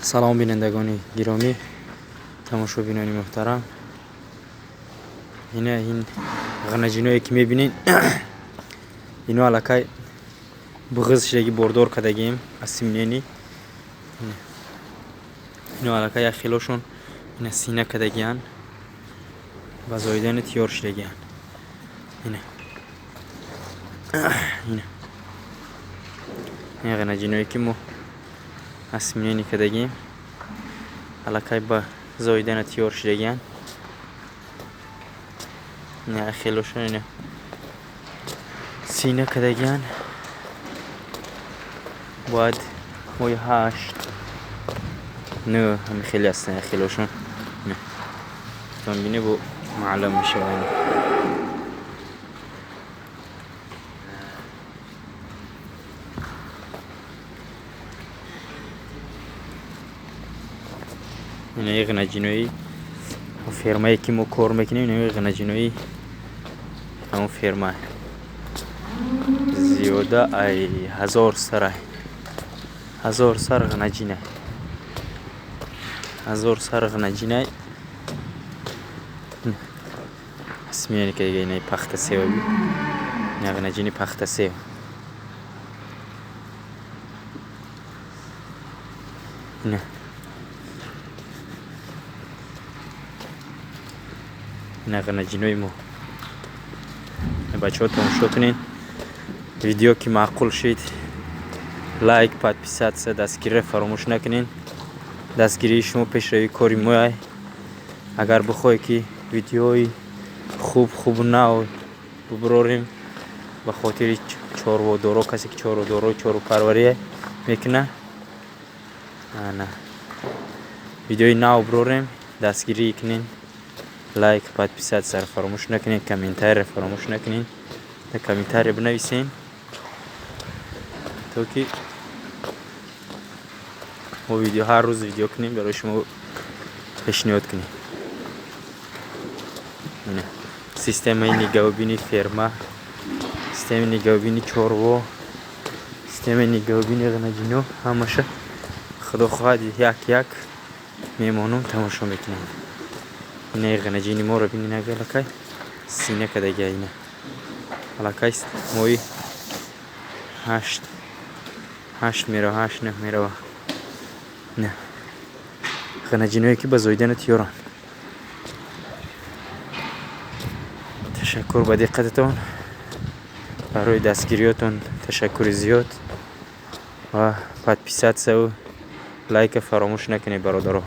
Салом, бинандагони гиромӣ, тамошобинони муҳтарам. Ина ин ғанаҷиное, ки мебинед, ино аллакай буғиз шидаги, бордор кардагием, осеменение. Ино аллакай як хелошон ина сина кардагиянд ва зоидани тиёр шидагиянд. Ина, ина ин ғанаҷиное, ки мо осеменение кардагием, аллакай ба зоидана тиёр шидагиянд. Ина хелошон ина сина кардагиянд. Бояд моҳи 8, 9 ҳами хеле ҳастанд як хелошон. Тон бинӣ, бо маълум мешавад. Инаи ғанаҷинои фермае, ки мо кор мекунем, инаи ғанаҷинои ҳамон ферма зиёда ай 1000 сарай, 1000 сар ғанаҷинай, 1000 сар ғанаҷинай. Осеменение ка инаи пахта сева, ина ғанаҷини пахта сев. Ина ина ғанаҷинои мо. Бачаҳо, тамошо кунед. Видео ки маъқул шид, лайк, подписаться, дастгириро фаромӯш накунед. Дастгирии шумо пешравии кори мояй. Агар бихоҳед, ки видеои хуб хубу нав бубурорем ба хотири чорводоро, касе ки чорводоро, чорвопарварӣ мекунад, ана видеои нав бирорем, дастгирӣ кунед, лайк, подписаться ро фаромӯш накунед, комментарий ро фаромӯш накунед, дар комментария бинависед, то ки мо видео, ҳар рӯз видео кунем, барои шумо пешниҳод кунем. Ина системаи нигаҳбонии ферма, системаи нигаҳбонии чорво, системаи нигаҳбонии ғанаҷино, ҳамаша, худо хоҳад, як як мемонум, тамошо мекунем. Инаи ғанаҷини моро бинед, ага аллакай сина кардагия. Ина аллакай моҳи 8, 8 мерава, 8, 9 мерава. Ина ғанаҷиное, ки ба зоидана тиёранд. Ташаккур ба диққататон, барои дастгириётон ташаккури зиёд ва подписаться ву лайка фаромӯш накунед, бародаро.